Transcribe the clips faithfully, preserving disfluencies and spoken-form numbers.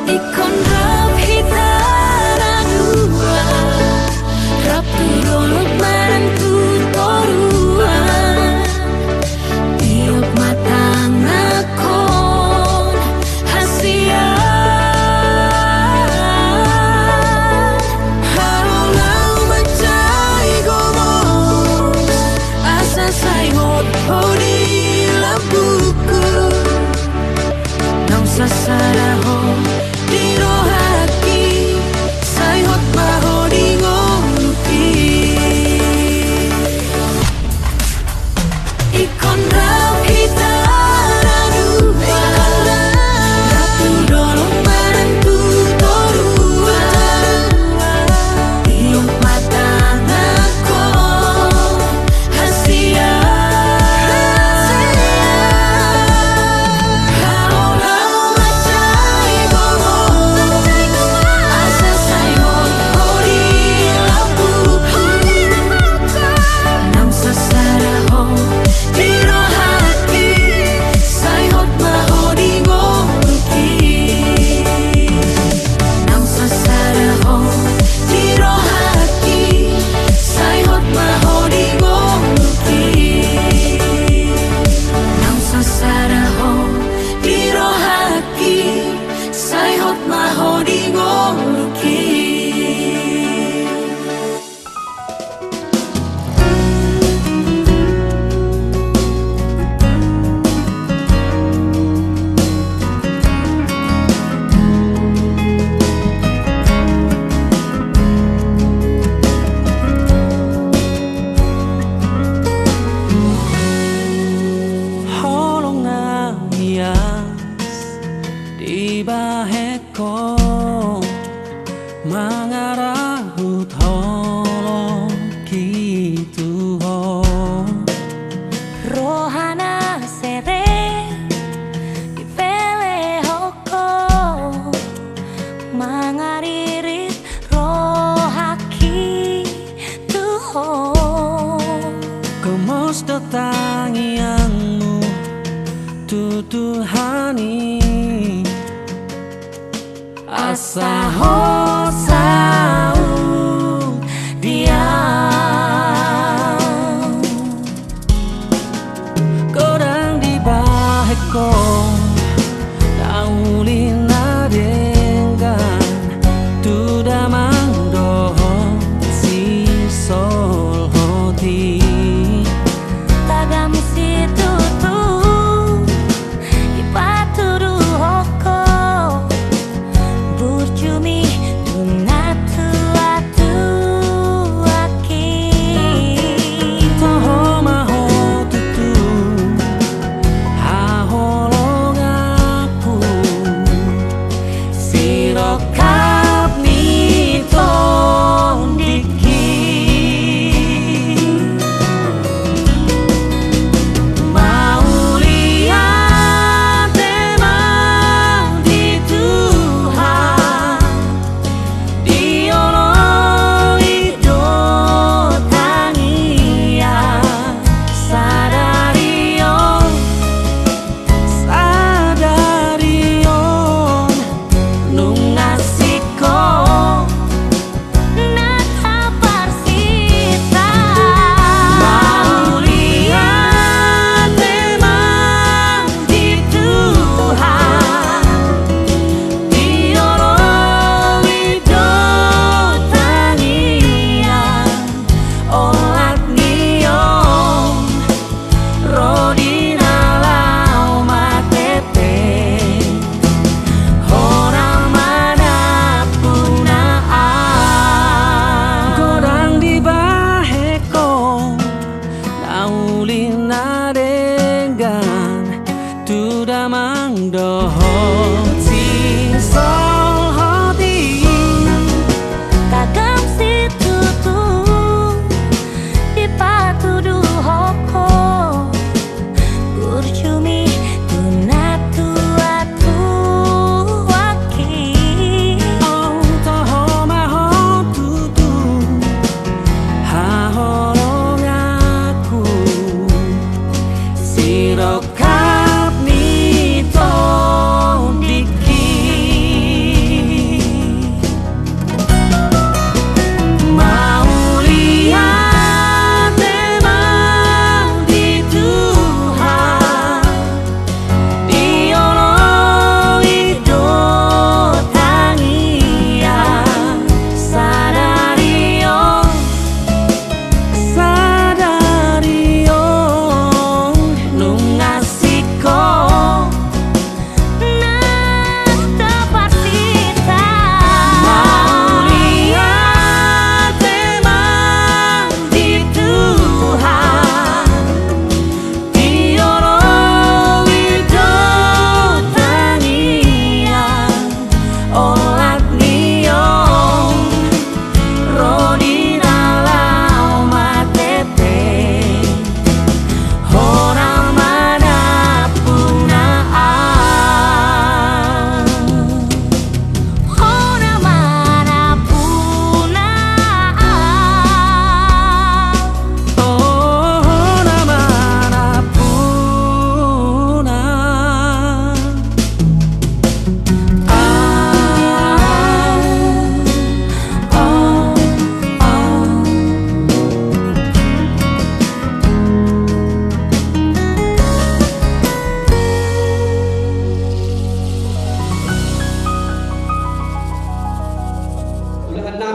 Ingkon rap hita na dua, rap tu dolok manang tu toruan. Tiop ma tanganhon hasian. Halo laho mansai gomos, asa sai hot ho di lambungku. Naung sasada ho di rohangki, sai hot ma ho di ngolungki. Ingkon rap hita na dua, rap tu dolok manang tu toruan. Tiop ma tanganhon hasian. Halo laho mansai gomos, asa sai hot ho di lambungku. Naung sasada ho di rohangki, sai hot ma ho di ngolungki. Naung sasada ho di rohangki, sai hot ma ho di ngolungki. Naung sasada ho di rohangki, sai hot ma ho di ngolungki. Holong na hias dibahen ho, mangarahut holongki tu ho. Roha na serep dipelehon ho, mangaririt rohangki tu ho. Gomos do tangiangmu tu Tuhan i, asa ho saut di au. Godang dibahen ho na uli na denggan tu damang dohot sisolhot i. Tagan situtu dipatuduhon ho, burju mi tu na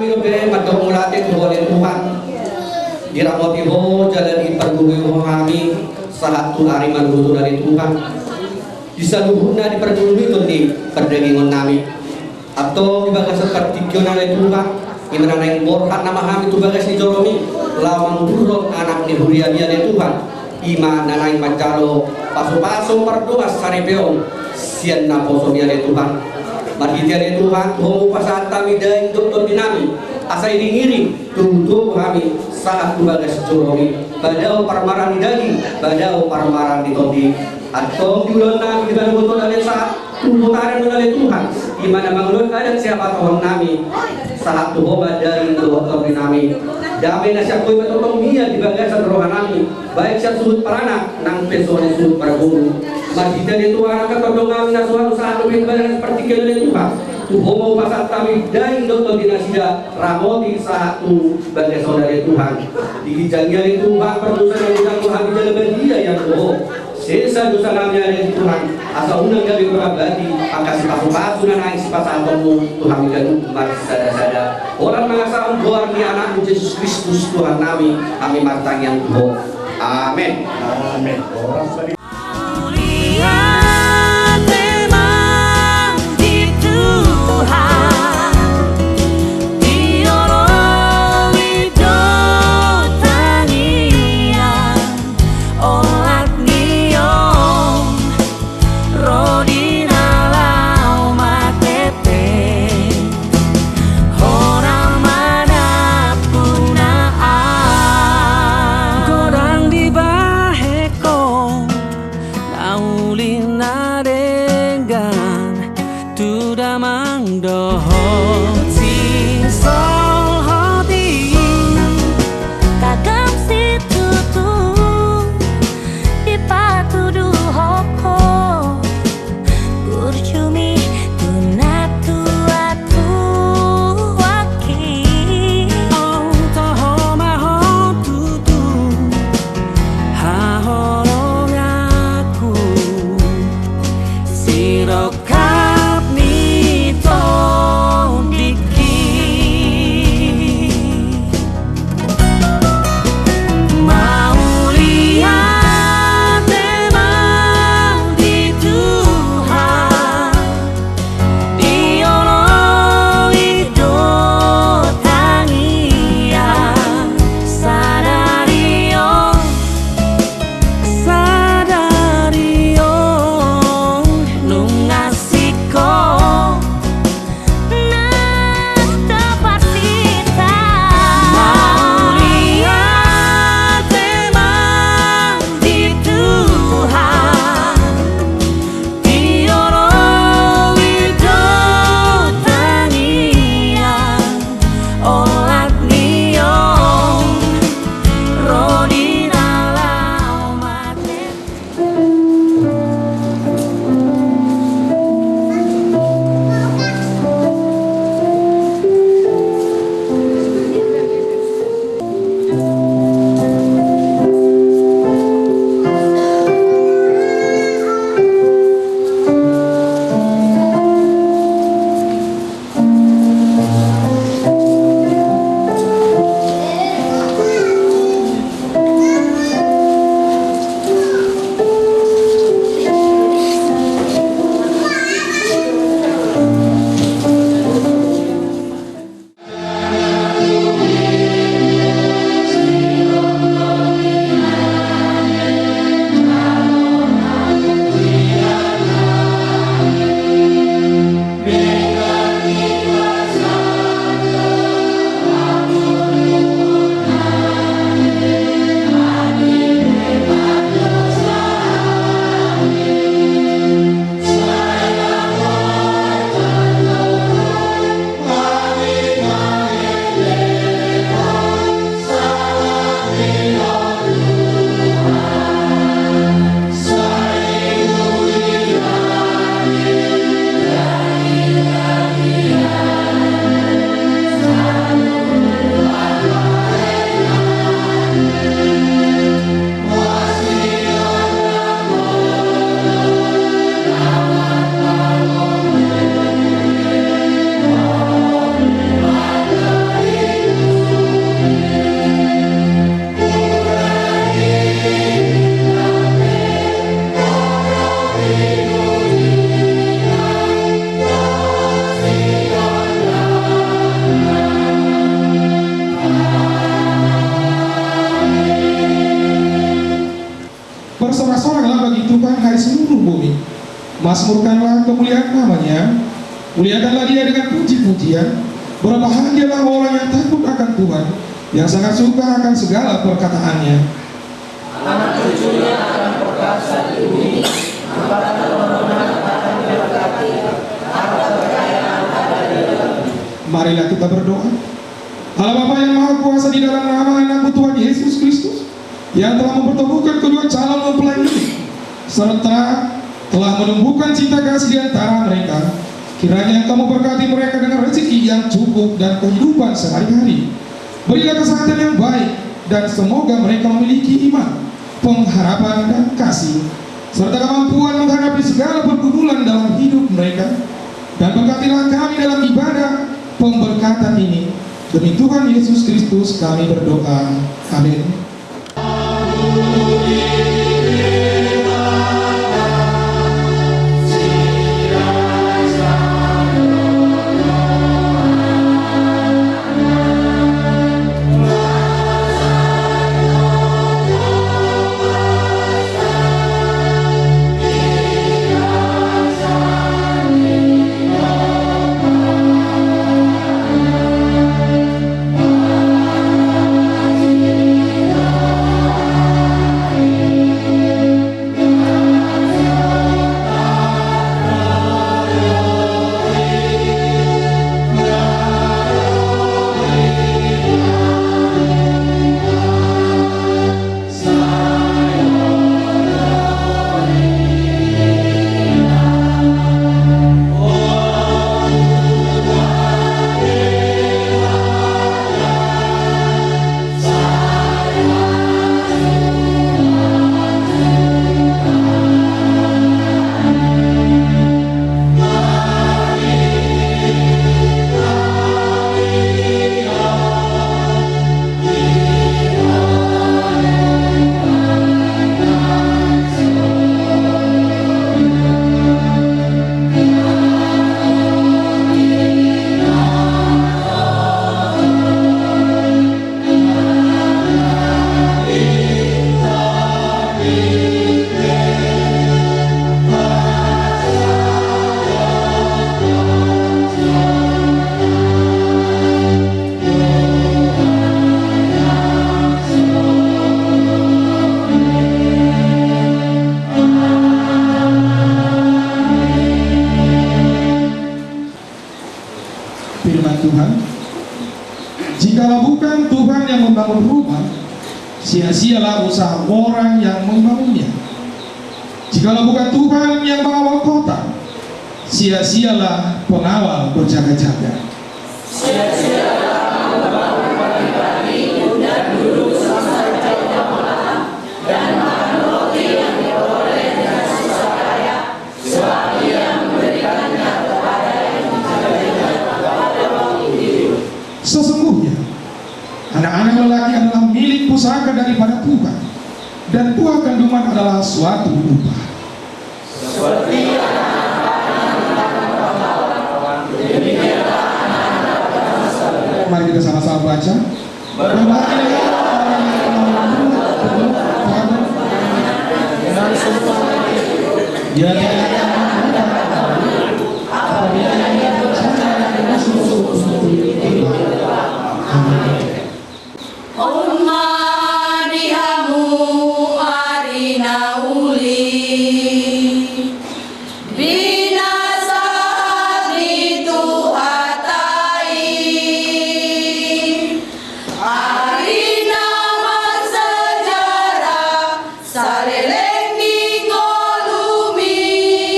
Hami dope mandok mauliate tu Ho ale Tuhan, diramoti Ho jala dipargogoi Ho hami sahat tu ari manuhothu ale Tuhan. Di saluhutna dipargogoi tondi pardagingon nami. Antong di bagasan partingkian ale Tuhan, i ma na naeng borhat nama hami tu bagas ni joromi, laho mangudurhon anak ni huriami ale Tuhan. I ma na naeng manjalo pasupasu pardongansaripeon sian naposomi ale Tuhan. Marhite ale Tuhan, tu Ho ma hupasahat hami daging dohot tondi nami, asa iring-iring tu togu hami sahat tu bagas joromi, padao parmaraan ni daging, padao parmaraan ni tondi. Antong di ulaon nami di bagasan on ale sahat tu botari on ale Tuhan, i ma na mangulahon adat siapatuhon nami, sahat tu Ho ma daging dohot tondi nami. Dame na sian Ho i ma tongtong mian di bagasan roha nami, baik sian suhut paranak nang pe songon i suhut parboru. Marhite ale Tuhan angka tondong nami na so hami sahat dope di bagasan partingkian on ale Tuhan, tu Ho ma hupasahat hami daging dohot tondi nasida, ramoti sahat tu bagas on ale Tuhan. Di ginjang i ale Tuhan, pardosa na hujalo hami jala badia ianggo Ho. Sesa dosa nami ale Tuhan, asa unang gabe pengabati angka sipasupasu na naeng sipasahatonmu tu hami ganup marsadasada. Holan mangasahon goar ni Anakmu Jesus Kristus Tuhan nami, hami martangiang tu Ho. Amen. Amen. Mauliate ma di Tuhan, di jolo i do tangiang, olat ni on ro di na laho mate pe, Ho na manampuna. Godang dibahen Ho na uli na denggan tu damang dohot sisolhot i. Tagan situtu dipatuduhon Ho, burju mi tu na tuatuak i. Olo, toho ma Ho tutu haholonganku, sirongkap ni tondingki. Syukurkanlah kemuliaan nama-Nya, muliakanlah Dia dengan puji-pujian. Berbahagialah orang yang takut akan Tuhan, yang sangat suka akan segala perkataannya. Anak cucunya akan perkasa di bumi, angkatan orang benar akan diberkati, harta kekayaan ada di dalamnya. Marilah kita berdoa. Allah Bapa yang Maha Kuasa, di dalam nama Anakmu Tuhan Yesus Kristus, yang telah mempertemukan kedua calon mempelai ini, serta telah menumbuhkan cinta kasih di antara mereka, kiranya Engkau memberkati mereka dengan rezeki yang cukup dan kehidupan sehari-hari. Berilah kesehatan yang baik, dan semoga mereka memiliki iman, pengharapan, dan kasih, serta kemampuan menghadapi segala pergumulan dalam hidup mereka. Dan berkatilah kami dalam ibadah pemberkatan ini. Demi Tuhan Yesus Kristus kami berdoa. Amin. Firman Tuhan, "Jikalau bukan Tuhan yang membangun rumah, sia-sialah usaha orang yang membangunnya. Jikalau bukan Tuhan yang mengawal kota, sia-sialah pengawal berjaga-jaga." Sesungguhnya, anak-anak lelaki adalah milik pusaka daripada Tuhan, dan buah kandungan adalah suatu upah. Mari kita sama-sama baca. On ma di hamu ari na uli, binasahat ni Tuhanta i, ari na marsejarah saleleng ni ngolumi.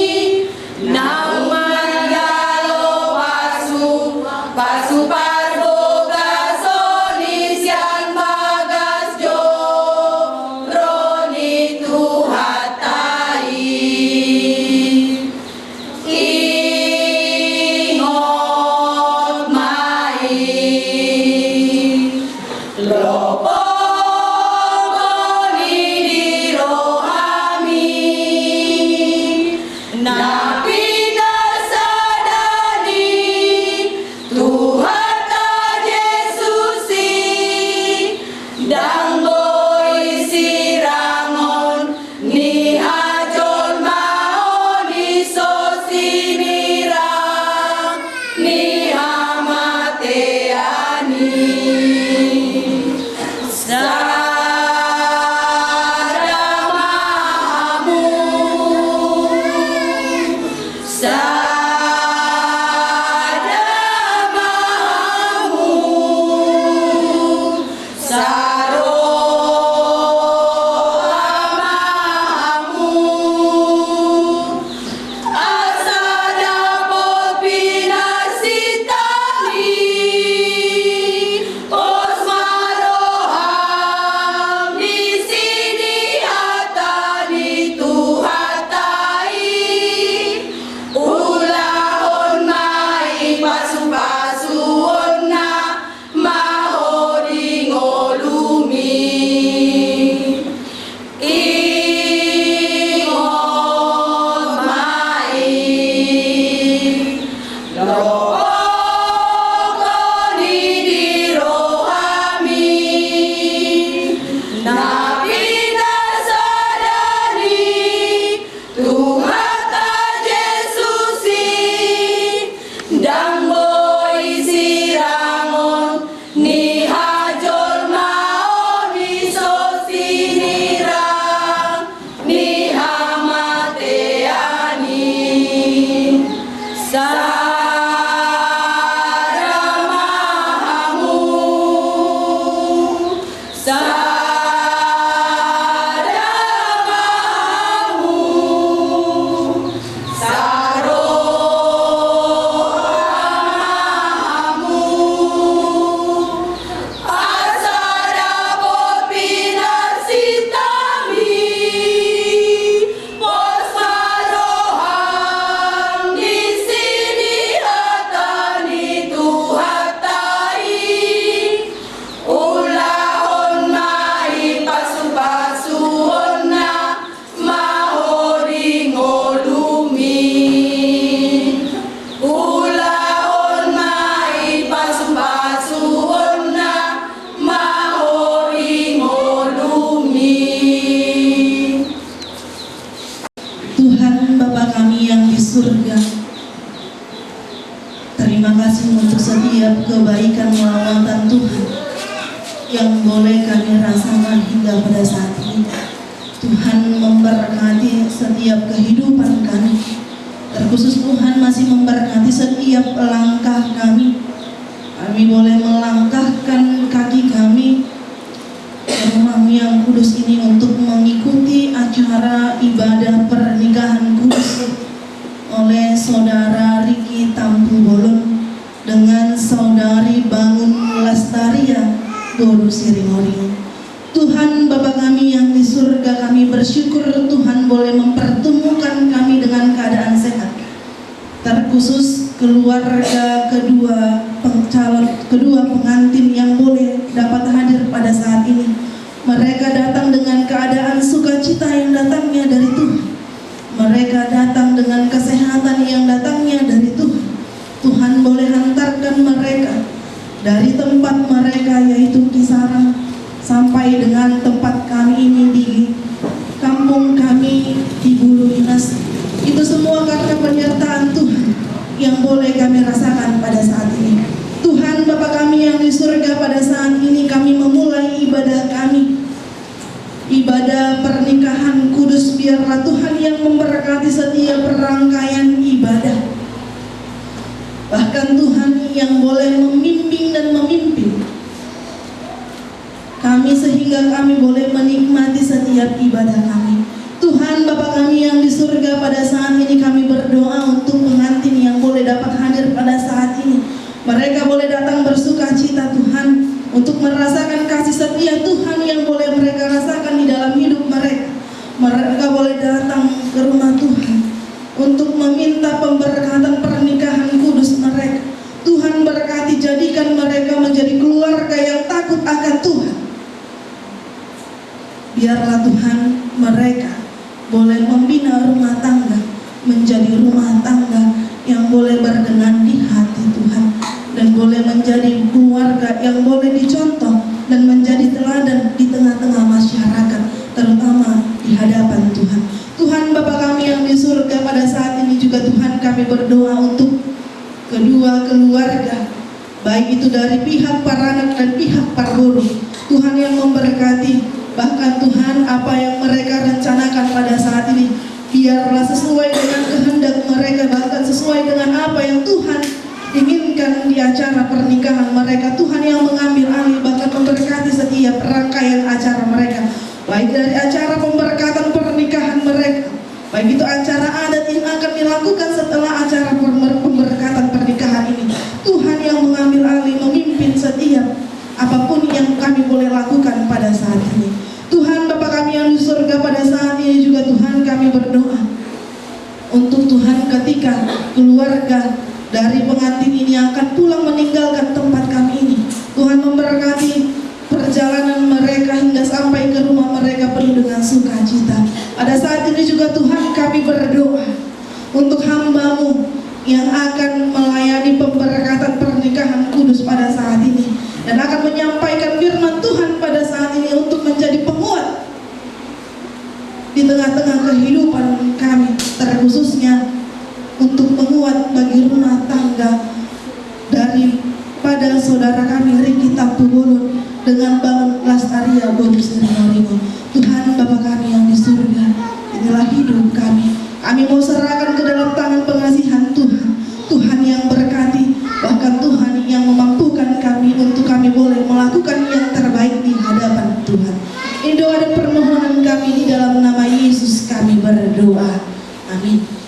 ni hamatean i. Sada ma hamu, sada ma hamu, saroha ma hamu. Asa dapot pinarsintami, pos ma roham disi di hata ni Tuhanta i. Ulahon ma i pasupasuonna, ma ho di ngolumi. Ingot ma i, lohot i di rohami, na pinasada ni Tuhanta Jesus i, ndang boi sirangon ni hajolmaon i, so sinirang ni hamatean i. Sada ma hamu, sada ma hamu, saroha ma hamu. Asa dapot pinarsintami, pos ma roham disi di hata ni Tuhanta i. Ulahon ma i pasupasuonna, ma ho di ngolumi. Ulahon ma i pasupasuonna, ma ho di ngolumi. Tuhan Bapa kami yang di surga, terima kasih untuk setiap kebaikan lawatan Tuhan yang boleh kami rasakan hingga pada saat ini. Tuhan memberkati setiap kehidupan kami. Terkhusus Tuhan masih memberkati setiap langkah kami. Kami boleh melangkahkan kaki kami ke rumah-Mu yang kudus ini untuk mengikuti acara ibadah pernikahan kudus oleh Saudara Riki Tampu Bolon dengan Saudari Bangun Lastaria boru Siringoringo. Tuhan Bapa kami yang di surga, kami bersyukur Tuhan boleh mempertemukan kami dengan keadaan sehat. Terkhusus keluarga kedua peng-, calon, kedua pengantin yang boleh dapat hadir pada saat ini. Mereka datang dengan keadaan sukacita yang datangnya dari Tuhan. Mereka datang dengan kesehatan yang datangnya dari Tuhan. Tuhan boleh hantarkan mereka dari tempat mereka, yaitu Kisarang, sampai dengan tempat kami ini di kampung kami di Bulu Inas. Itu semua karena penyertaan Tuhan yang boleh kami rasakan pada saat ini. Tuhan Bapa kami yang di surga, pada saat ini kami memulai ibadah kami. Ibadah pernikahan kudus, biarlah Tuhan yang memberkati setiap rangkaian ibadah. Bahkan Tuhan yang boleh membimbing dan memimpin kami sehingga kami boleh menikmati setiap ibadah kami. Tuhan Bapa kami yang di surga, pada saat ini kami berdoa untuk pengantin yang boleh dapat hadir pada saat ini. Mereka boleh datang bersukacita, Tuhan, untuk merasakan kasih setia Tuhan yang boleh mereka rasakan di dalam hidup mereka. Mereka boleh datang ke rumah Tuhan untuk meminta pemberkatan pernikahan kudus mereka. Tuhan berkati, jadikan mereka menjadi keluarga yang takut akan Tuhan. Biarlah Tuhan, mereka boleh membina rumah tangga menjadi rumah tangga yang boleh berkenan di hati Tuhan, dan boleh menjadi keluarga yang boleh dicontoh dan menjadi teladan di tengah-tengah masyarakat, terutama di hadapan Tuhan. Tuhan Bapa kami yang di surga, pada saat ini juga Tuhan kami berdoa untuk kedua keluarga, baik itu dari pihak paranak dan pihak parboru. Tuhan yang memberkati, bahkan Tuhan, apa yang mereka rencanakan pada saat ini, biarlah sesuai dengan kehendak mereka, bahkan sesuai dengan apa yang Tuhan inginkan di acara pernikahan mereka. Tuhan yang mengambil alih, bahkan memberkati setiap rangkaian acara mereka, baik dari acara pemberkatan pernikahan mereka, baik itu acara adat yang akan dilakukan setelah acara pemer-, pemberkatan pernikahan ini. Tuhan yang mengambil alih, memimpin setiap apapun yang kami boleh lakukan pada saat ini. Tuhan, Bapa kami yang di surga, pada saat ini juga, Tuhan, kami berdoa untuk, Tuhan, ketika keluarga dari pengantin ini akan pulang meninggalkan tempat kami ini, Tuhan memberkati perjalanan mereka hingga sampai ke rumah mereka penuh dengan sukacita. Pada saat ini juga, Tuhan, kami berdoa untuk hamba-Mu yang akan melayani pemberkatan pernikahan kudus pada saat ini dan akan menyampaikan firman Tuhan pada saat ini untuk menjadi penguat di tengah-tengah kehidupan kami, terkhususnya untuk menguat bagi rumah tangga daripada saudara kami Riki Tampubolon dengan Bang Lastaria boru Siringoringo. Tuhan, Bapa kami yang di surga, inilah hidup kami. Kami mau serahkan ke dalam tangan pengasihan Tuhan. Tuhan yang berkati, bahkan Tuhan yang memampukan kami untuk kami boleh melakukan yang terbaik di hadapan Tuhan. Ini doa dan permohonan kami, di dalam nama Yesus kami berdoa. Amin.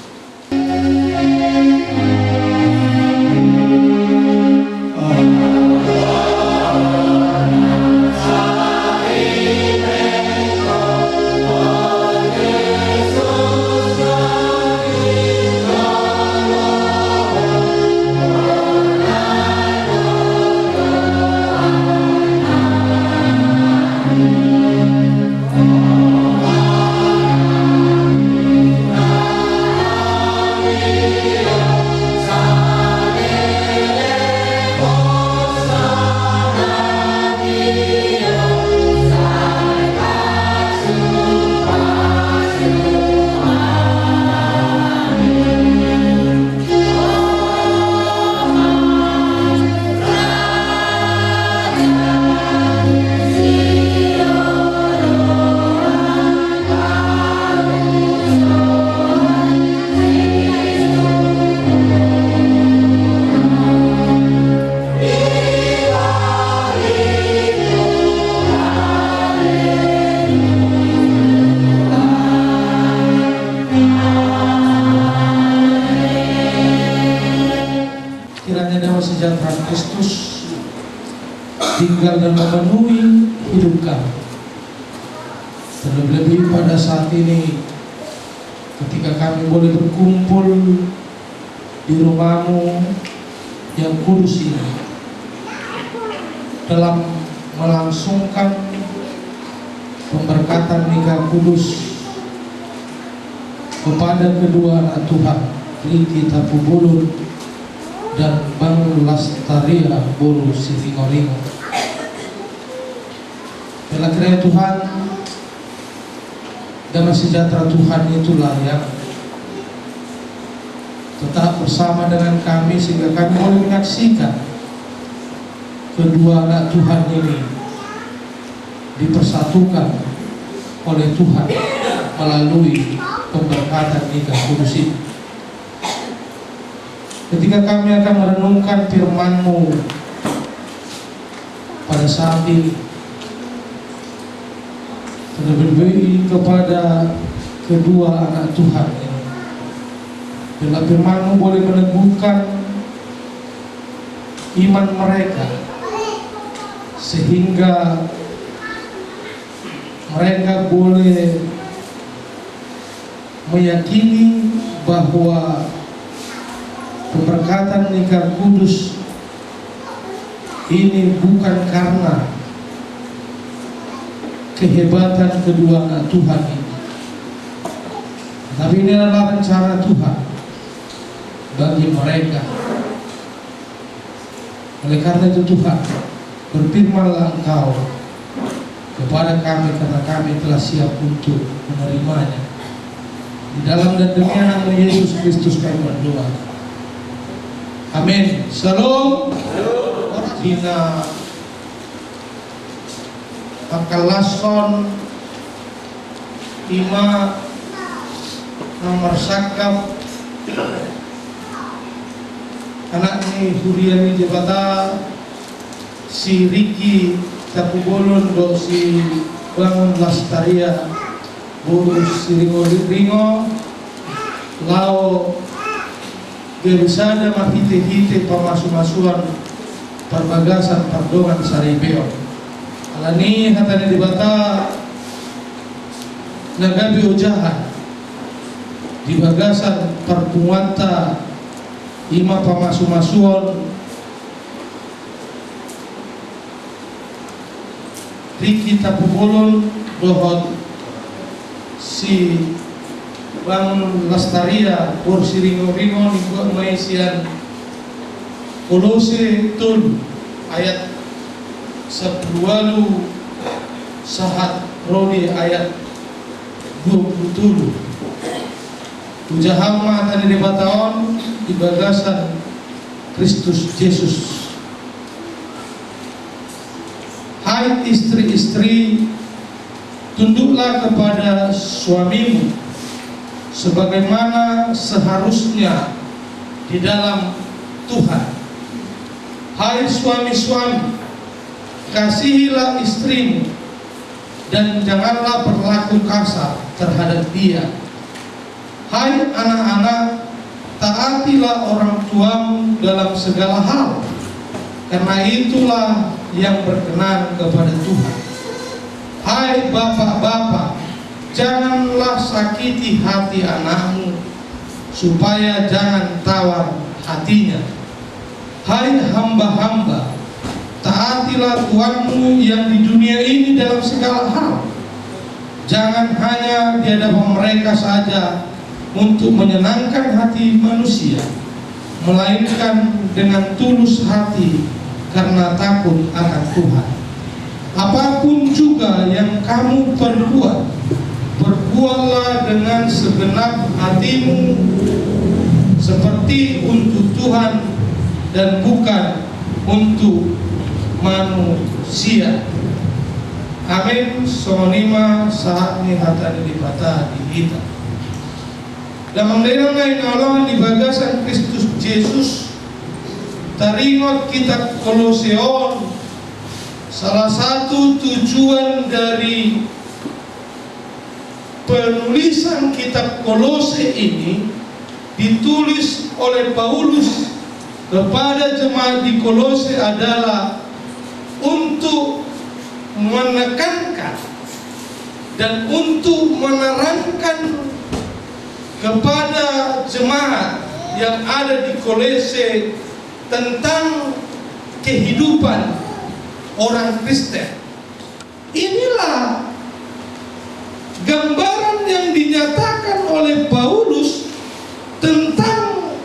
Kiranya damai sejahtera Kristus tinggal dan memenuhi hidup kami. Terlebih-lebih pada saat ini, ketika kami boleh berkumpul di rumah-Mu yang kudus ini, dalam melangsungkan pemberkatan nikah kudus kepada kedua anak Tuhan, Riki Tampubolon dan Bang Lastaria boru Siringoringo. Biarlah kiranya, Tuhan, damai sejahtera Tuhan itulah yang tetap bersama dengan kami, sehingga kami boleh menyaksikan kedua anak Tuhan ini dipersatukan oleh Tuhan melalui pemberkatan nikah kudus ini. Ketika kami akan merenungkan firman-Mu pada saat ini, terlebih kepada kedua anak Tuhan ini, biarlah firman-Mu boleh meneguhkan iman mereka, sehingga mereka boleh meyakini bahwa pemberkatan nikah kudus ini bukan karena kehebatan kedua anak Tuhan ini, tapi ini adalah rencana Tuhan bagi mereka. Oleh karena itu, Tuhan, berfirmanlah Engkau kepada kami, karena kami telah siap untuk menerimanya. Di dalam dan demi Anak-Mu Yesus Kristus kami berdoa. Amin. Syalom. Di na mangkallashon, ima na marsangkap anak ni huria ni Debata, si Riki Tapubolon dohot si Bangun Lastaria boru Siringoringo, laho gabe sada marhitehite pamasumasuon parbagasan pardongansaripeon. Alani hata ni Debata na gabe ojahan di bagasan parpunguanta, ima pamasumasuon Riki Tapubolon dohot si Bangun Lastaria boru Siringoringo, dibuat ma i sian Kolose tolu ayat sampulu ualu sahat ro di ayat dua pulu tolu. Hujahahon ma hata ni Debata on di bagasan Kristus Jesus. Hai istri-istri, tunduklah kepada suamimu sebagaimana seharusnya di dalam Tuhan. Hai suami-suami, kasihilah istrimu dan janganlah berlaku kasar terhadap dia. Hai anak-anak, taatilah orang tuamu dalam segala hal, karena itulah yang berkenan kepada Tuhan. Hai bapak-bapak, janganlah sakiti hati anakmu, supaya jangan tawar hatinya. Hai hamba-hamba, taatilah tuanmu yang di dunia ini dalam segala hal. Jangan hanya di hadapan mereka saja untuk menyenangkan hati manusia, melainkan dengan tulus hati karena takut akan Tuhan. Apapun juga yang kamu perbuat, perbuatlah dengan segenap hatimu, seperti untuk Tuhan dan bukan untuk manusia. Amin. Songon i ma sahat ni hata ni Debata di hita. Damang dainang na hinaholongan di bagasan Kristus Jesus, taringot kitab Kolose on, salah satu tujuan dari penulisan kitab Kolose ini ditulis oleh Paulus kepada jemaat di Kolose adalah untuk menekankan dan untuk menerangkan kepada jemaat yang ada di Kolose tentang kehidupan orang Kristen. Inilah gambaran yang dinyatakan oleh Paulus tentang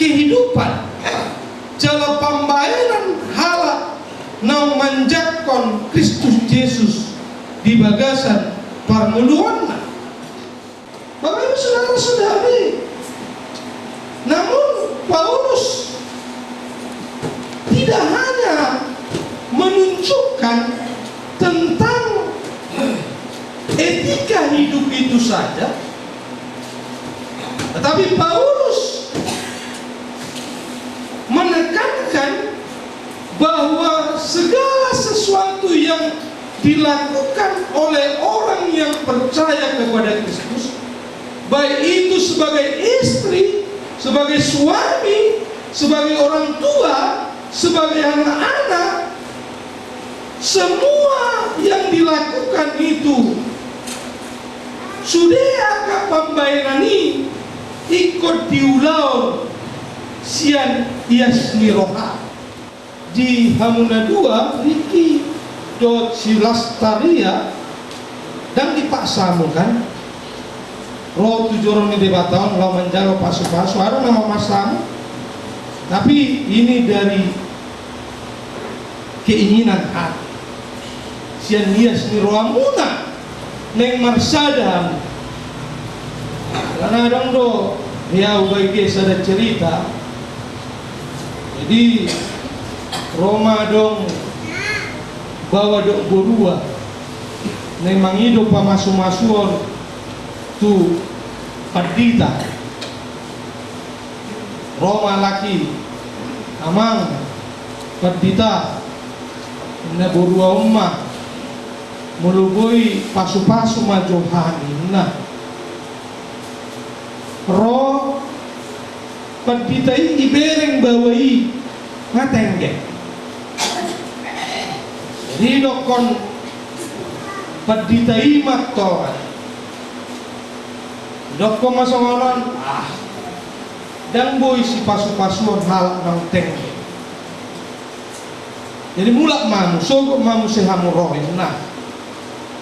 kehidupan jala pambahenan halak na manjangkon Kristus Jesus di bagasan parngoluonna. Bapak Ibu Saudara-saudari, namun Paulus tidak hanya menunjukkan tentang etika hidup itu saja, tetapi Paulus menekankan bahwa segala sesuatu yang dilakukan oleh orang yang percaya kepada Kristus, baik itu sebagai istri, sebagai suami, sebagai orang tua, sebagai anak-anak, semua yang dilakukan itu sude angka pambahenan i ingkon diulahon sian ias ni roha. Di hamu na dua, Riki dohot si Lastaria, ndang dipaksa hamu kan? Ro tu joro ni Debata on laho manjalo pasupasu, adong na mamaksa hamu. Tapi ini dari keinginan hati. Sian ias ni rohamuna naeng marsada hamu. Karena adong do, ya, ubaige sada cerita. Jadi, ro ma adong baoa dohot borua na mangido pamasumasuon tu pandita. Ro ma halak i, "Amang pandita, na borua on ma, molo boi pasupasu ma jo hami," ninna. Ro pandita i, ibereng baoa i, nga tenggen. Jadi idokkon pandita i ma antong, idokkon ma songon on, "Ah, ndang boi sipasupasuon halak naung tenggen. Jadi mulak ma hamu, sogot ma hamu, sai hamu ro," ninna.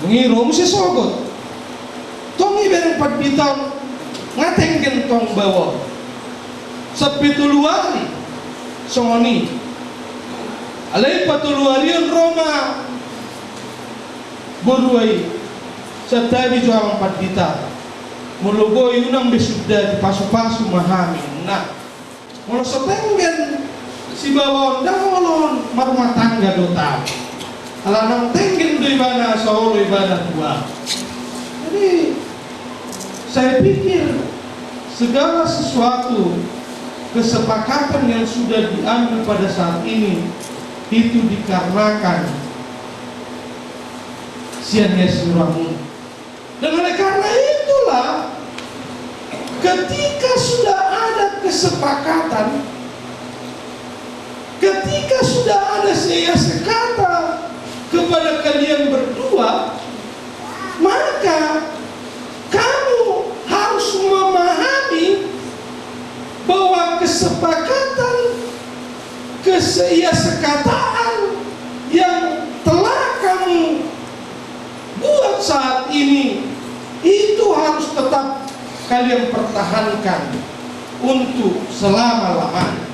Dung i ro muse sogot. Tong ibereng pandita on, nga tenggen tong baoa on. Sampe tolu ari songon i. Alai patoluarion ro ma borua i, "Santabi jo amang pandita, molo boi unang be suda dipasupasu ma hami," ninna. Molo so tenggen si baoa on, ndang olo marumah tangga do tau. Ala naung tenggen do ibana, asa olo ibana tu ahu. Jadi, saya pikir segala sesuatu kesepakatan yang sudah diambil pada saat ini itu dikarenakan sian ia sirang. Dan oleh karena itulah, ketika sudah ada kesepakatan, ketika sudah ada seia sekata kepada kalian berdua, maka kamu harus memahami bahwa kesepakatan keseia sekataan yang telah kamu buat saat ini itu harus tetap kalian pertahankan untuk selama-lamanya.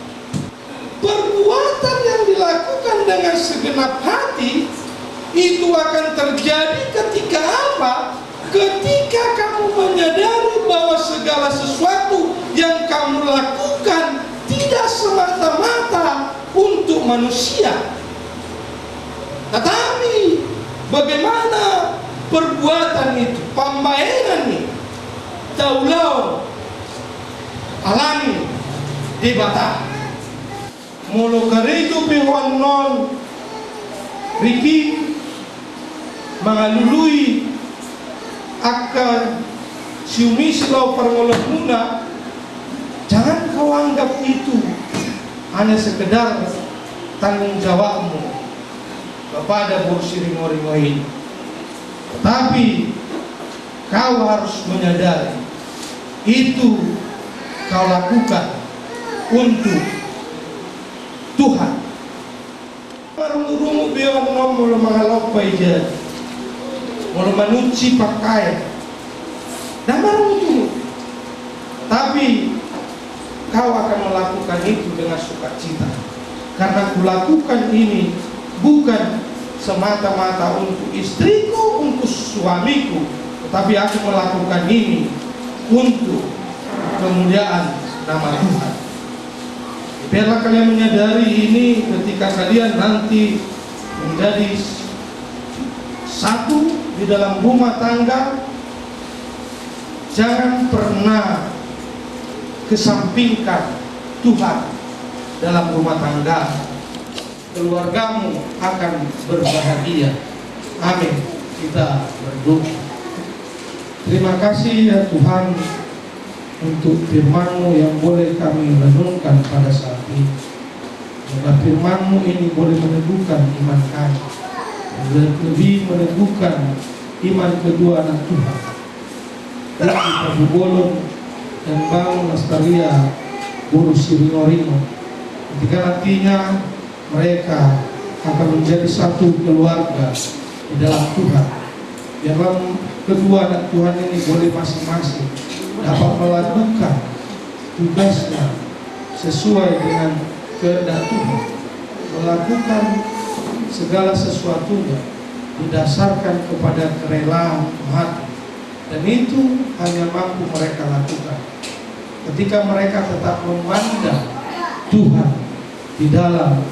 Perbuatan yang dilakukan dengan segenap hati itu akan terjadi ketika apa? Ketika kamu menyadari bahwa segala sesuatu yang kamu lakukan tidak semata-mata untuk manusia. Tetapi bagaimana perbuatan itu, pambaenan i, taulahon ala ni Debata. Molo karejo pe ho annon, Riki, mangalului angka siumisi laho parngoluonmuna, jangan kau anggap itu hanya sekedar tanggung jawabmu kepada boru Siringoringo ini. Tapi kau harus menyadari itu kau lakukan untuk Tuhan. Marungu-rungu be ho annon molo mangalompa i jadi, molo manunsi pakaian, ndang marungu-rungu. Tapi kau akan melakukan itu dengan sukacita. Karena kulakukan ini bukan semata-mata untuk istriku, untuk suamiku, tetapi aku melakukan ini untuk kemuliaan nama Tuhan. Biarlah kalian menyadari ini ketika kalian nanti menjadi satu di dalam rumah tangga, jangan pernah kesampingkan Tuhan dalam rumah tangga. Keluargamu akan berbahagia. Amin. Kita berdoa. Terima kasih ya Tuhan, untuk firman-Mu yang boleh kami renungkan pada saat ini. Semoga firman-Mu ini boleh meneguhkan iman kami, dan lebih meneguhkan iman kedua anak Tuhan, Riki Padubolon dan Bang Lastaria boru Siringoringo. Ketika nantinya mereka akan menjadi satu keluarga di dalam Tuhan. Biarlah kedua anak Tuhan ini boleh masing-masing dapat melakukan tugasnya sesuai dengan kehendak Tuhan, melakukan segala sesuatunya didasarkan kepada kerelaan hati, dan itu hanya mampu mereka lakukan ketika mereka tetap memandang Tuhan di dalam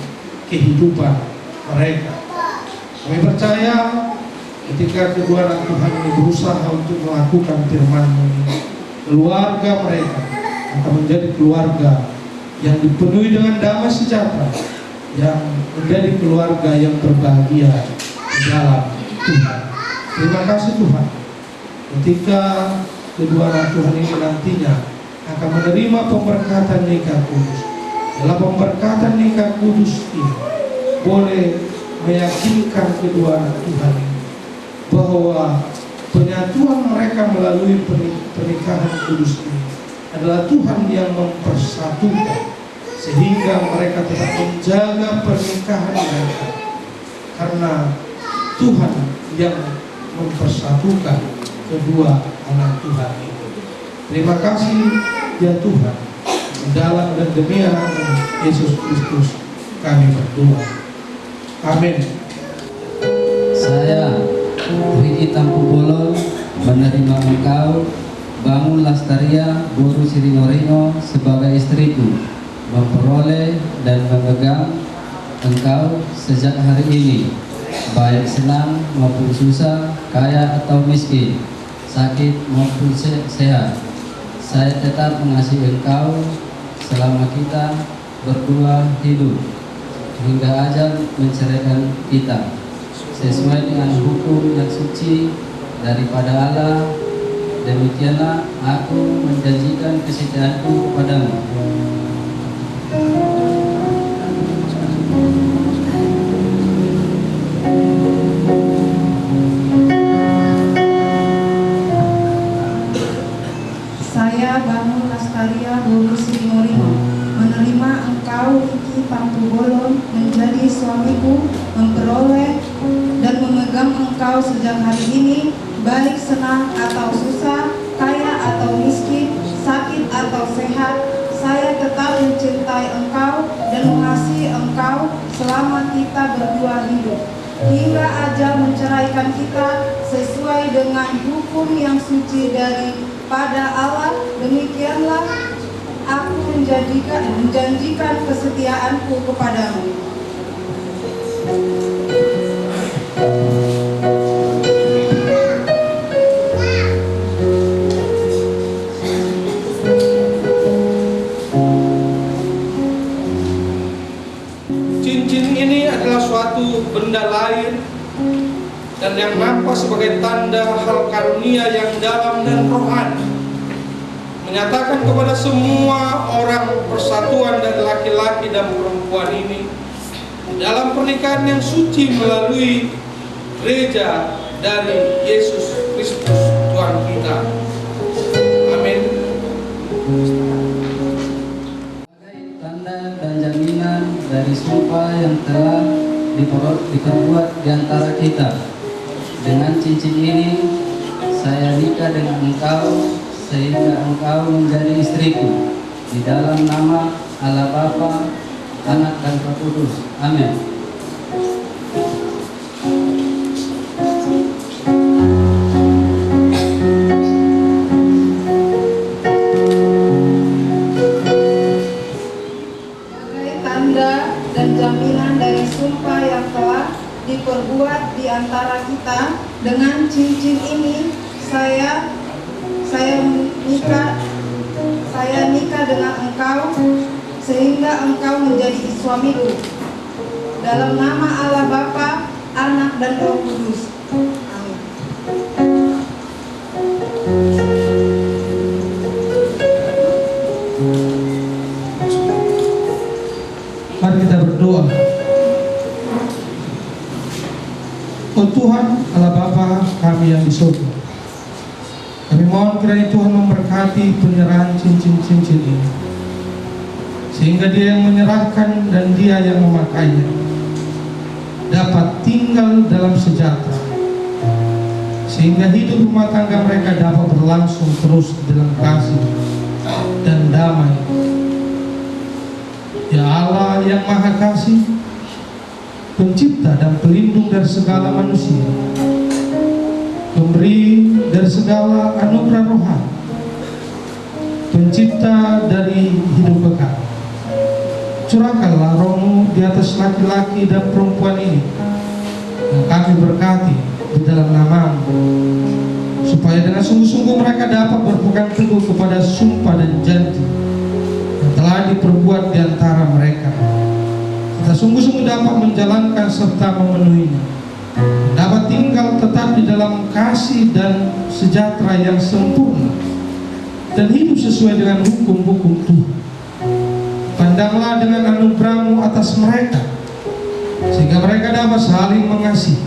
kehidupan mereka. Kami percaya ketika kedua anak Tuhan ini berusaha untuk melakukan firman-Mu ini, keluarga mereka akan menjadi keluarga yang dipenuhi dengan damai sejahtera, yang menjadi keluarga yang berbahagia di dalam Tuhan. Terima kasih Tuhan. Ketika kedua anak Tuhan ini nantinya akan menerima pemberkatan nikah kudus, dalam pemberkatan nikah kudus ini boleh meyakinkan kedua anak Tuhan ini bahwa penyatuan mereka melalui perni-, pernikahan kudus ini adalah Tuhan yang mempersatukan, sehingga mereka tetap menjaga pernikahan mereka, karena Tuhan yang mempersatukan kedua anak Tuhan itu. Terima kasih, ya Tuhan. Di dalam dan demi anakmu, Yesus Kristus, kami berdoa. Amin. Saya, Riki Tampubolon, menerima engkau, Bangun Lastaria, boru Siringoringo, sebagai istriku, memperoleh dan memegang engkau sejak hari ini, baik senang maupun susah, kaya atau miskin, sakit maupun se-, sehat. Saya tetap mengasihi engkau selama kita berdua hidup, hingga ajal menceraikan kita, sesuai dengan hukum yang suci daripada Allah. Demikianlah aku menjanjikan kesetiaanku kepadamu. Saya, Bangun Lastaria, boru Siringoringo, menerima engkau, Riki Tampubolon, menjadi suamiku, memperoleh dan memegang engkau sejak hari ini, baik senang atau susah, kaya atau miskin, sakit atau sehat, saya tetap mencintai engkau dan mengasihi engkau selama kita berdua hidup, hingga ajal menceraikan kita, sesuai dengan hukum yang suci dari pada Allah. Demikianlah aku menjadikan, menjanjikan kesetiaanku kepadamu. Cincin ini adalah suatu benda lahir dan yang nampak sebagai tanda hal karunia yang dalam dan rohani, menyatakan kepada semua orang persatuan dari laki-laki dan perempuan ini dalam pernikahan yang suci melalui gereja dari Yesus Kristus Tuhan kita. Amin. Sebagai tanda dan jaminan dari sumpah yang telah dipero-, diperbuat di antara kita. Dengan cincin ini, saya nikah dengan engkau, sehingga engkau menjadi istriku. Di dalam nama Allah Bapa, Anak, dan Roh Kudus. Amin. Sebagai tanda dan jaminan dari sumpah yang telah diperbuat di antara kita, dengan cincin ini saya, saya nikah, saya nikah dengan engkau, sehingga engkau menjadi suamiku. Dalam nama Allah Bapa, Anak, dan Roh Kudus. Amin. Mari kita berdoa. Oh Tuhan, Allah Bapa kami yang di surga, kami mohon kiranya Tuhan memberkati penyerahan cincin-cincin ini, sehingga dia yang menyerahkan dan dia yang memakainya dapat tinggal dalam sejahtera, sehingga hidup rumah tangga mereka dapat berlangsung terus dalam kasih dan damai. Ya Allah yang Maha Kasih, Pencipta dan Pelindung dari segala manusia, Pemberi dari segala anugerah rohani, Pencipta dari hidup kekal. Curahkanlah Roh-Mu di atas laki-laki dan perempuan ini yang kami berkati di dalam nama-Mu, supaya dengan sungguh-sungguh mereka dapat berpegang teguh kepada sumpah dan janji yang telah diperbuat di antara mereka. Kita sungguh-sungguh dapat menjalankan serta memenuhinya, dapat tinggal tetap di dalam kasih dan sejahtera yang sempurna, dan hidup sesuai dengan hukum-hukum Tuhan. Pandanglah dengan anugerah-Mu atas mereka, sehingga mereka dapat saling mengasihi,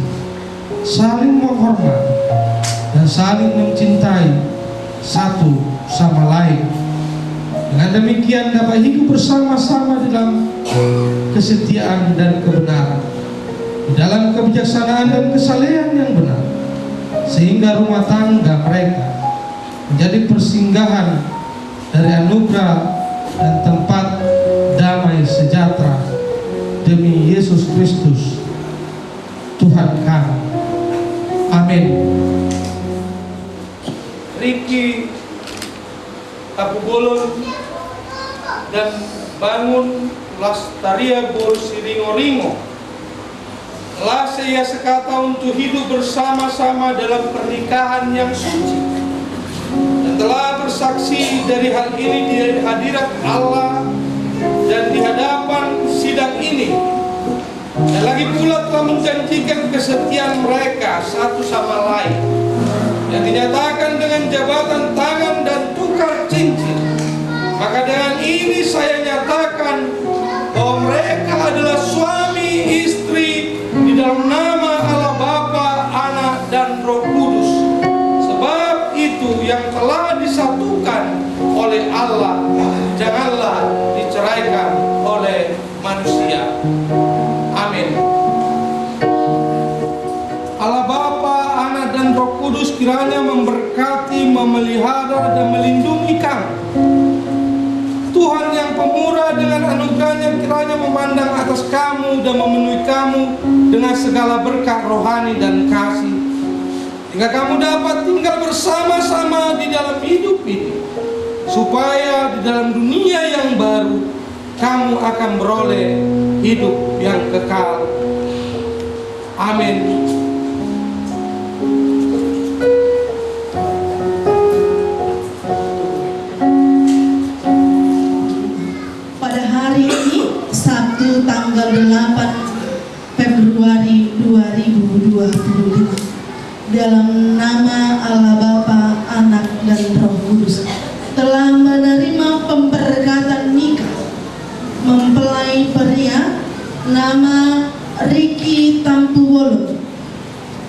saling menghormati, dan saling mencintai satu sama lain. Dengan demikian dapat hidup bersama-sama dalam kesetiaan dan kebenaran, di dalam kebijaksanaan dan kesalehan yang benar, sehingga rumah tangga mereka menjadi persinggahan dari anugerah dan tempat damai sejahtera. Demi Yesus Kristus, Tuhan kami. Amin. Riki Tampubolon dan Bangun Lastaria boru Siringoringo. Telah seia sekata untuk hidup bersama-sama dalam pernikahan yang suci, dan telah bersaksi dari hal ini di hadirat Allah dan di hadapan sidang ini, dan lagi pula telah menjanjikan kesetiaan mereka satu sama lain yang dinyatakan dengan jabatan tangan dan tukar cincin. Maka dengan ini saya nyatakan bahwa mereka adalah suami istri di dalam nama Allah Bapa, Anak, dan Roh Kudus. Sebab itu yang telah disatukan oleh Allah, janganlah diceraikan oleh manusia. Amin. Allah Bapa, Anak, dan Roh Kudus kiranya memberkati, memelihara, dan melindungi kamu. Tuhan yang pemurah dengan anugerahnya kiranya memandang atas kamu dan memenuhi kamu dengan segala berkat rohani dan kasih, hingga kamu dapat tinggal bersama-sama di dalam hidup ini, supaya di dalam dunia yang baru kamu akan beroleh hidup yang kekal. Amin. Pada hari ini, Sabtu tanggal delapan Februari dua ribu dua puluh lima. Dalam nama Allah Bapa, Anak, dan Roh Kudus, telah menerima pemberkatan nikah mempelai pria nama Riki Tampubolon.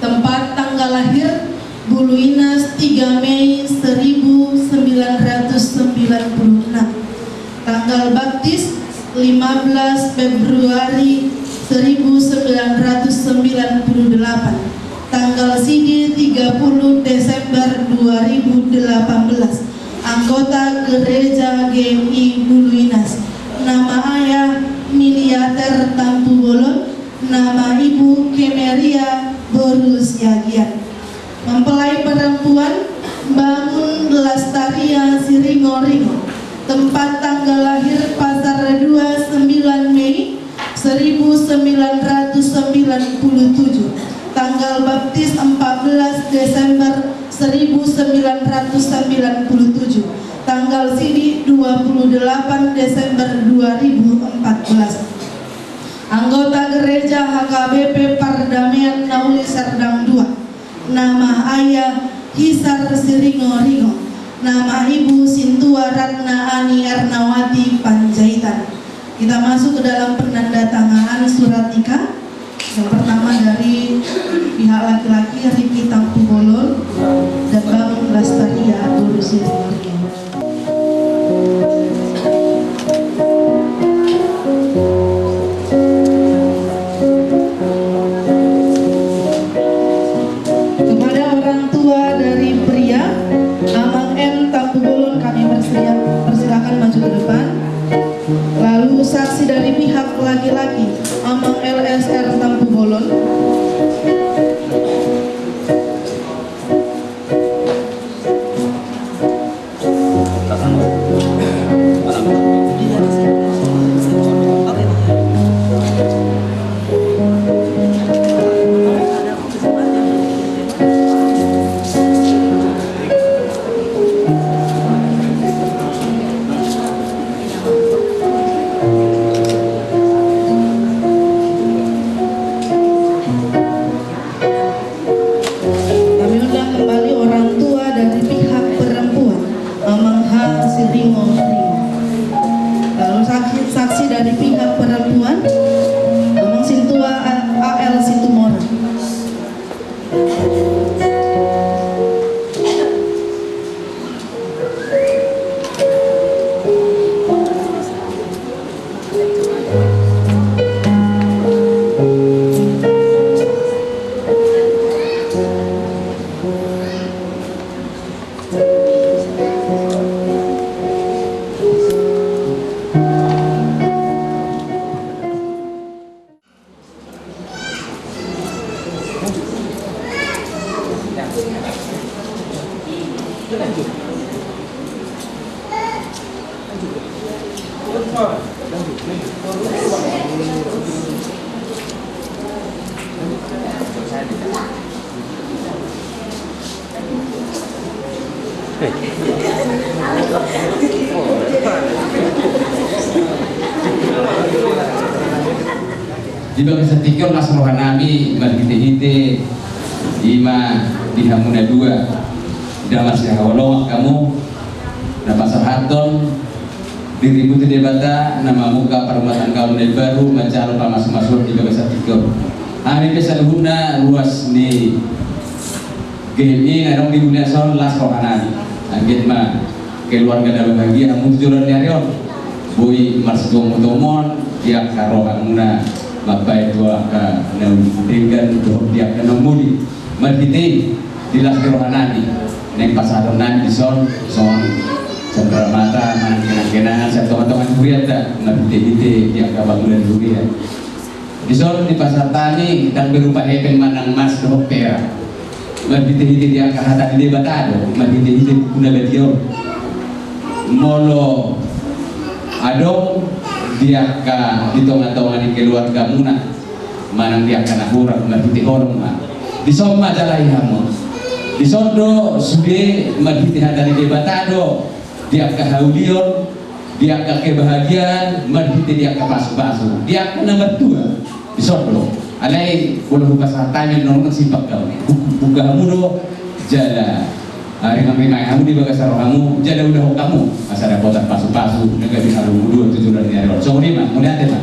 Tempat tanggal lahir, Buluinas, tiga Mei seribu sembilan ratus sembilan puluh enam. Tanggal baptis, lima belas Februari seribu sembilan ratus sembilan puluh delapan. Tanggal sidi, tiga puluh Desember dua ribu delapan belas. Anggota Gereja G M I Buluinas. Nama ayah, Miliater Tampubolon. Nama ibu, Kemeria boru Siagian. Mempelai perempuan, Bangun Lastaria Siringoringo. Tempat tanggal lahir, Pasar Dua, sembilan Mei seribu sembilan ratus sembilan puluh tujuh. Tanggal baptis, empat belas Desember seribu sembilan ratus sembilan puluh tujuh. Tanggal sidi, dua puluh delapan Desember dua ribu empat belas. Anggota Gereja H K B P Pardamaian Na Uli Serdang dua. Nama ayah, Hisar Siringoringo. Nama ibu, Sintua Ratna Ani Ernawati Panjaitan. Kita masuk ke dalam penandatanganan surat nikah. Yang pertama dari pihak laki-laki, Riki Tampubolon dan Bangun Lastaria boru Siringoringo. Kepada orang tua dari pria, Amang M Tampubolon, kami persilakan maju ke depan. Lalu saksi dari pihak laki-laki, Amang L S R Tampubolon. Di bagasan tingki on las rohanami marhitehite i ma di hamu na dua. Ndang marsihaholongan hamu na pasahathon dirimu tu Debata na mamungka parrumatanggaon na imbaru manjalo pamasumasuon di bagasan tingki on. Hami pe saluhutna ruas ni G M I na adong di dunia on las rohanami. Anggiat ma keluarga na bahagia hamu tu joloan ni ari on. Boi marsituaon hamu di angka rohamuna mambahen tu angka na denggan dohot di angka na muli. Marhite i di las ni rohanami naeng pasahatonnami dison songon sandara-mata manang kenang-kenangan sian tonga-tonga ni hurianta marhite-hite di angka pangula ni huria. Dison dipasahat hami ndang berupa hepeng manang mas dohot perak. Marhite-hite di angka hata ni Debata do, marhite-hite Buku na Badia on. Molo adong di angka di tonga-tonga ni keluargamuna manang di angka na hurang, marhite holong ma. Dison ma jalahi hamu. Dison do sude marhite hata ni Debata do di angka haulion, di angka kebahagiaan, marhite di angka pasu-pasu, di angka na martua. Dison do. Alai molo hupasahat hami annon, simpang hamu. Buka hamu do jala, ah, rimang-rimangi hamu di bagasan rohamu jala ulahon hamu asa dapotan pasu-pasu na gabe halumpang tu joloan ni ari on. Songon i ma, mauliate ma.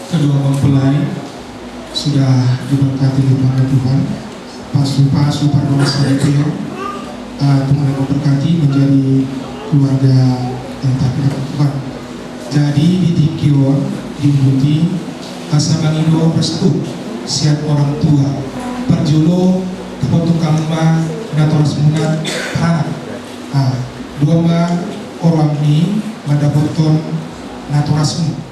Kedua mempelai sudah diberkati oleh Tuhan. Pasu-pasu pardomuan sadari on, eh, Tuhan memberkati menjadi keluarga yang tak kira Tuhan. Jadi di tingki on diuduti asa mangido restu sian orang tua. Parjolo dapoton hamu ma natorasmuna, anak. Ah, dua ma oroanmi mandapothon natorasmu.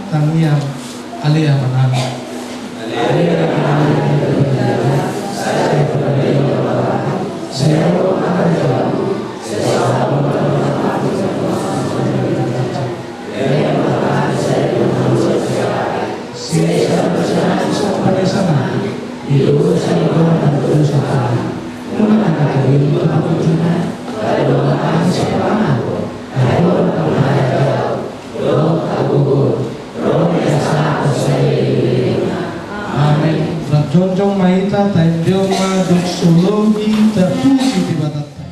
Tangiang ale Ama nami. Amen. Jongjong ma hita, taendehon ma doksologi, tapuji Debatanta.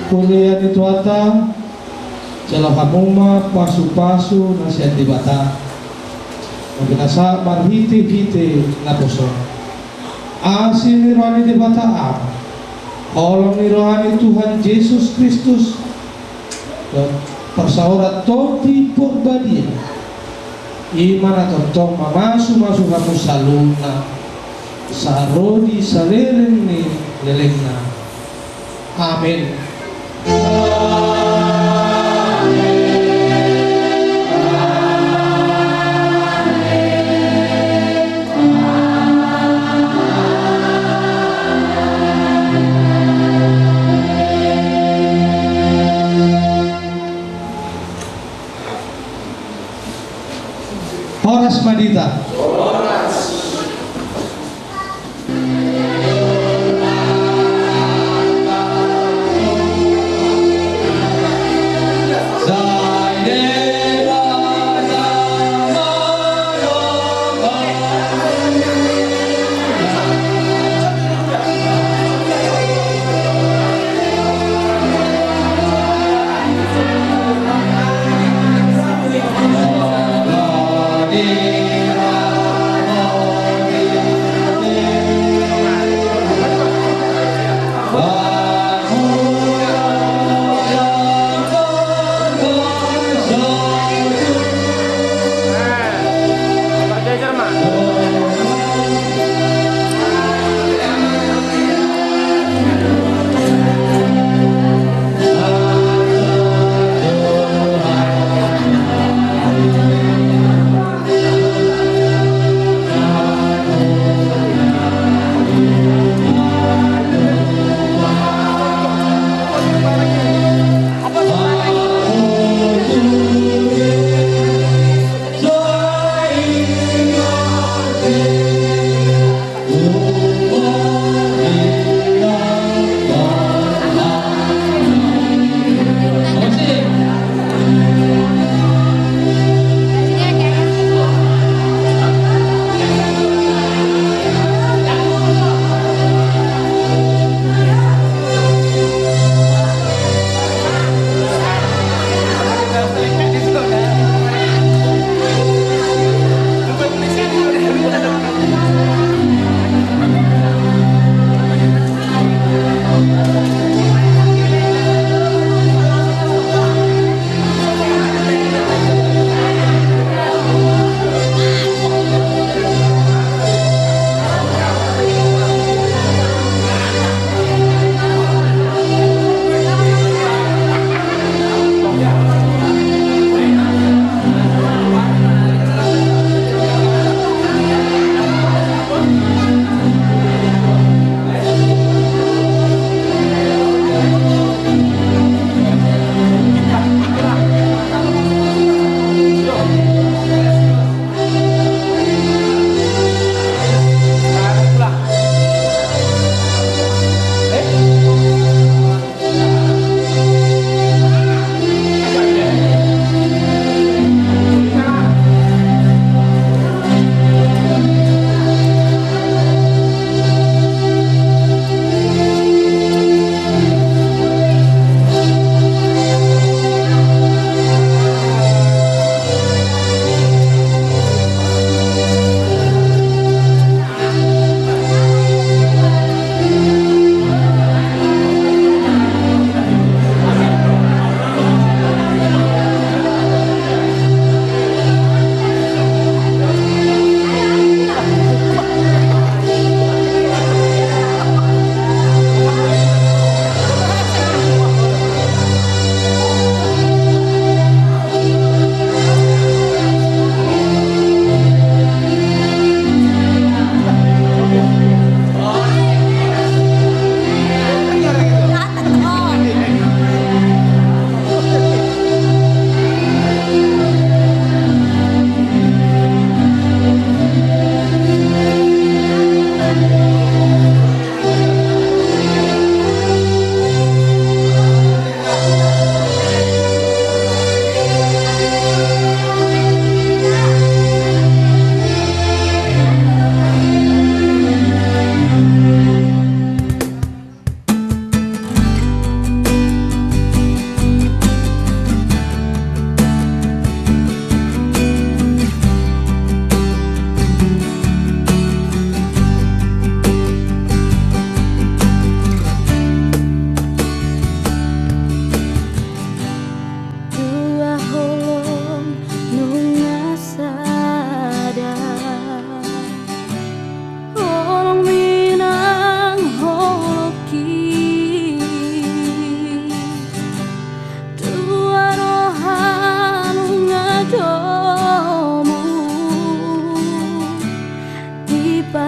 Huria ni Tuhanta, jalo hamu ma pasupasu na sian Debata, na pinasahat marhitehite naposo on. Asi ni roha ni Debata Ama, holong ni roha ni Tuhan Jesus Kristus, dohot parsaoran Tondi Porbadia, i ma na tongtong mamasumasu hamu saluhutna, sahat ro di saleleng ni lelengna. Amen. Horas ma di hita.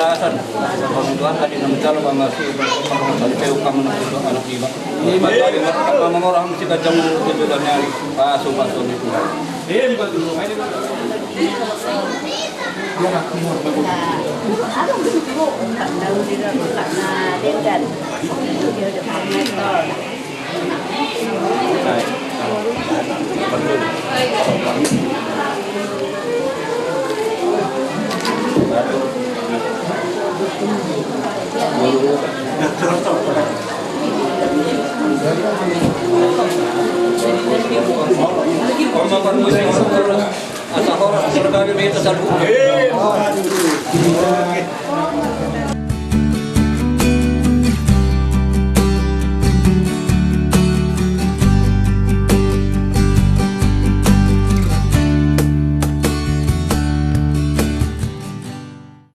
horasan. Tuhan tadi nama calon sama si Ibrahim sama sama saya kamu nanti doa anak iba. Ini bagi mata mama orang si kacang itu dan nyari pasu pasu itu. Ini bagi. Asa horas, surga di mita salbu.